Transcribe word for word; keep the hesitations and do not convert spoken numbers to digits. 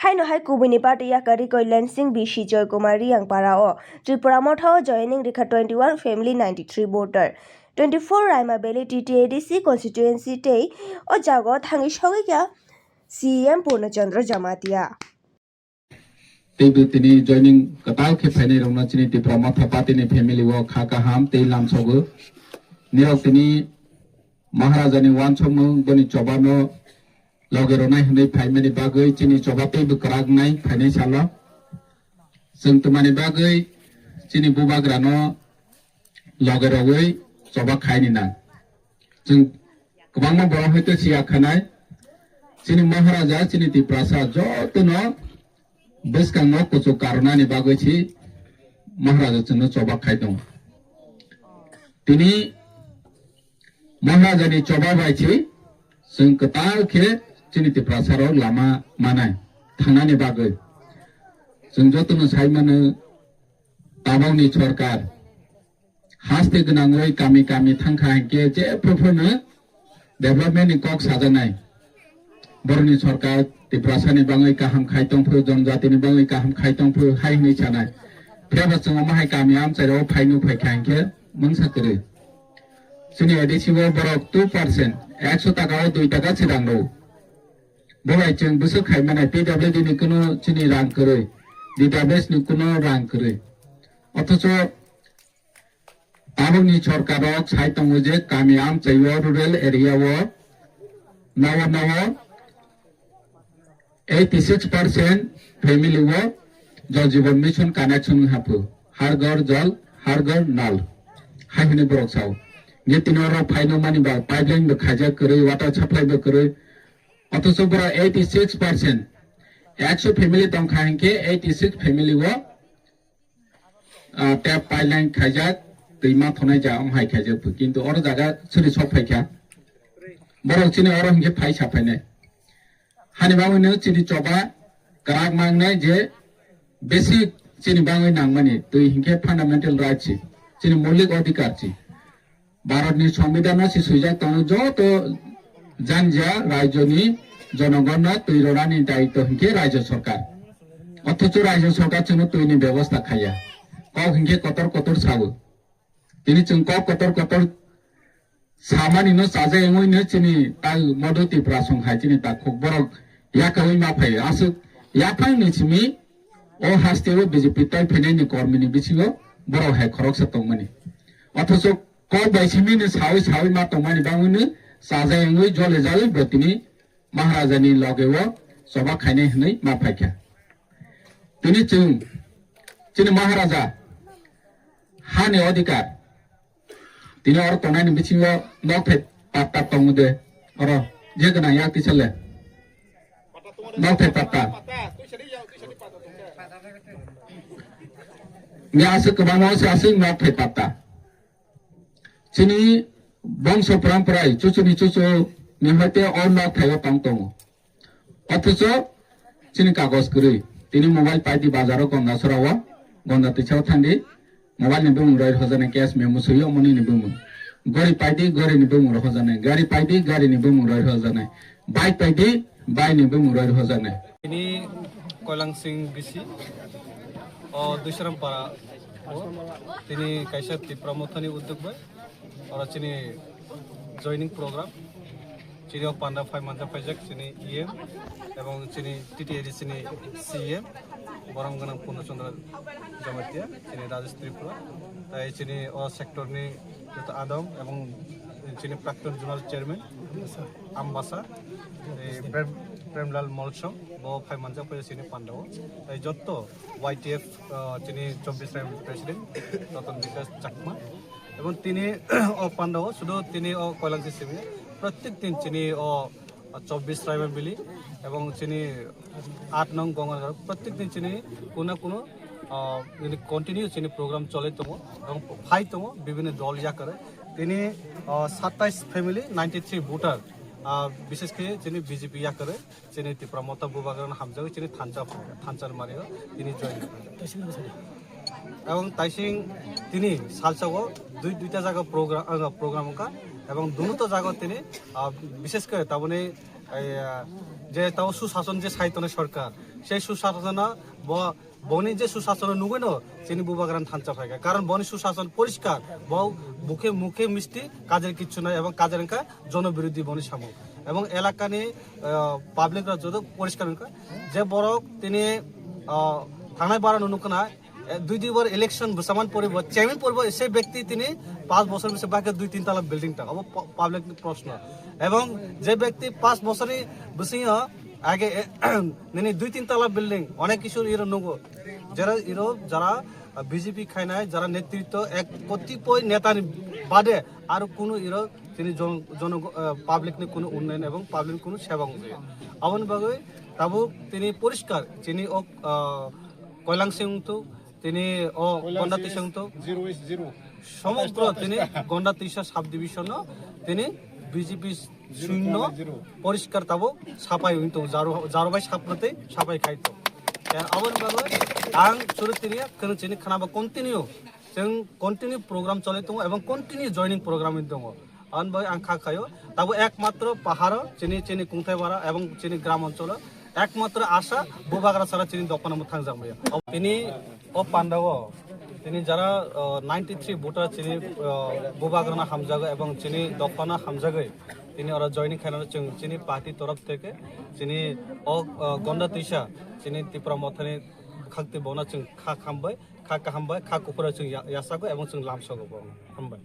Haino hai kubuni party yakarwi Koilan Singh B C Joy Kumar Riyang para o Tripura Motha o joining rikha twenty one family ninety three voter. Twenty four Raima Valley T T A D C constituency tei o jago thangwi sogwi kha C E M Purna Chandra Jamatia. Teibo tini joining kwtal khe phainai rokno chini Tipra Motha party ni family o kha kaham tei lamsogo. Nirok tini Maharaja ni wansokmung boni choba no loge rwnai hwnwi phaimani bagwi chini choba teibo kwrak wngnai phainai salo. Chwng twmani bagwi chini bubagrano loge rogwi choba khaini nang. Chwng kwbangma borok hai to siya khanai. Chini Maharaja, chini Tiprasa jotono bwskango kuchuk karwnani bagwi si Maharaja chwngno choba khai tongo. Tini Maharaja ni choba bai si chwng kwtal khe chini Tiprasa rok lama manai thangnani bagwi. Chwng jotono sai mano, tabokni sorkar haste gwnangwi kami kami thangkha hinkhe jephru phruno development ni kok sajaknai. Borokni sorkar Tiprasani bangwi kaham khai tongphru, jonjatini bangwi kaham khai tongphru hai hwnwi sanai. Phiyaba chwng omo hai kami amchairok phaino phaikha hinkhe mungsa kwrwi. Chini A D C o borok two percent, ekso taka o dui taka chwrang rw. Bo bai chwng bwswk khai manai, P W D ni kuno chini rang kwrwi, D W S ni kuno rang kwrwi. Othocho tabukni sorkar rok sai tongo je kami amchaio, rural area o, nogo nogo eighty six percent family o Jal Jeevan Mission connection wng haphu, Har Ghar Jal, Har Ghar Nal hai hwnwi borok sao. Je tini oro phaino mani ba pipeline bo khaijak kwrwi, water supply bo kwrwi. Othocho borok eighty six percent, ekso family tongkha hinkhe eighty six family o ah, tap pipeline khaijak, twi ma thonai ja, omo hai khaijak, kintu oro jaga suri sok phaikha. Borok chini oro hinkhe phai sa phainai. Hani bagwino chini choba kwrak mangnai je basic chini bagwi nangmani twi hinkhe fundamental right si, chini moulik odhikar si. Bharatni Songbidanno se swijak tongo, joto janja rajyoni jonogonno twi rwnani daitto hinkhe rajya sorkar. Othocho rajya sorkar chwngno twini bebosta khaiya. Kok hinkhe kotor kotor sao. Tini chwng kok kotor kotor samani no chajak wngwi no chini tai Modo Tipra song hai chini takhuk borok yakaui ma phaio. Aswk yaphangni simi o haste o B J P tai phainai ni kormini bisingo borok hai khoroksa tongmani. Othocho kok bai simi no saui saui ma tongmani bangwi no chajak wngwi jole jaui bo tini Maharaja ni loge o choba khainai hwnwi ma phaikha. Tini chwng chini Maharaja hani odhikar tini oro tongnai ni bisingo nok thai patta tongo de oro je gwnang yak tisa le nok thai patta. Ni aswk kwbangma se aswk nok thai patta. Chini bongso prampurai chuchuni chuchu ni hoite o nok thaio tong tongo. Othocho chini kagoj kwrwi. Tini mobile paidi bazaro Gondasora o, Gonda twisao thangdi. Mobile ni bumung roi hojaknai, cash memo swi omoni ni bumung. Gori paidi, gori ni bumung roi hojaknai. Gari paidi, gari ni bumung roi hojaknai. Bike paidi, bike ni bumung roi hojaknai. Ini Koilang Singh B C, o Duisram para o, tini kaisa Tipra Mothani udyog bai, oro chini joining program, chini o panda phai manja phaijak chini E M, ebong chini T T A D C ni C E M, borom gwnang Purna Chandra Jamatia, chini Rajesh Tripura, tai chini o sector ni joto adong ebong chini Prakton Zonal Chairman Ambasa, eh, Prem, Premlal Molsom, bo phai manjak phai chini pandao. Tai jotto Y T F, ah, chini chobbish Raima President Ratan Bikash Chakma. Ebong tini o pandao, sudu tini o Koilang Singh simi, prottek din chini o chobbish Raima Valley, ebong chini aat nong Gonganagar, prottek din chini kuno kuno, ah, ini continue chini program chole tongo, ebong phai tongo, bibhinno dol yakare. Tini, ah, satais family, ninety three voter, ah, bishesh khe chini B J P yakare, chini Tipra Motha bubagrano hamjagwi chini thansa, thansa mario tini join. Ebong taising tini salsago dui, duita jaga program, ah, program wngkha, ebong dunuto jaga tini, ah, bishesh khe taboni, eh, je tabo sushason je sai tongnai sorkar, Sei susasano bo, boni je susasano nugwino chini Bubagrani thansa phaikha. Karon boni susason poriskar, bo mukhe mukhe misti, kajer kichu nai ebong kajer wngkha jonobirodhi boni samung. Ebong elakani, ah, public rok joto poriskar wngkha. Je borok tini, ah, thangnai bara nukna, eh, dui dui bar election bwsaman poribo, chairman poribo, se bekti tini pas bosor bisi bake dui tin tala building ta, abo pu-, public ni proshno. Ebong je bekti pas bosor ni bisingo age, eh, nini dui tin tala building, onek kisu iro nugo. Jara iro, jara, ah, B J P khainai, jara netritwo ek kotipoi neta ni bade aro kunu iro tini jon-, jono-, ah, public ni kunu unnayan ebong public ni kunu seba wngya. Aboni bagwi tabuk tini poriskar, chini ok, ah, Koilang Singh to, tini o Koilang Gonda Singh Tisa to, zero is zero. Somogro tini Gonda Tisa sub division no tini B J P zero shunyo point zero. Poriskar tabo sapai wng tongo, jaro, jaro bai saprwtwi sapai khai tongo. Tei aboni bagwi ang chwrwk tini khwrwng chini khwnaba continue, chwng continue program choli tongo ebong continue joining program wng tongo. Aboni bagwi ang kha khaio, tabo ekmatro paharo chini, chini kungthai bara ebong chini gram oncholo ekmatro asa Bubagra sara chini dophano mwthang jang maya. Tini o pandao tini jara, uh, ninety three voter chini, uh, Bubagrano hamjago ebong chini dophano hamjagwi tini oro joining khainano chwng chini party torof theke chini o, uh, Gonda Tisa chini Tipra Mothani khakti bono chwng kha khambai, kha kaham bai, kha kuphura chwng ya-, yasago ebong chwng lamsogo bo. Hambai.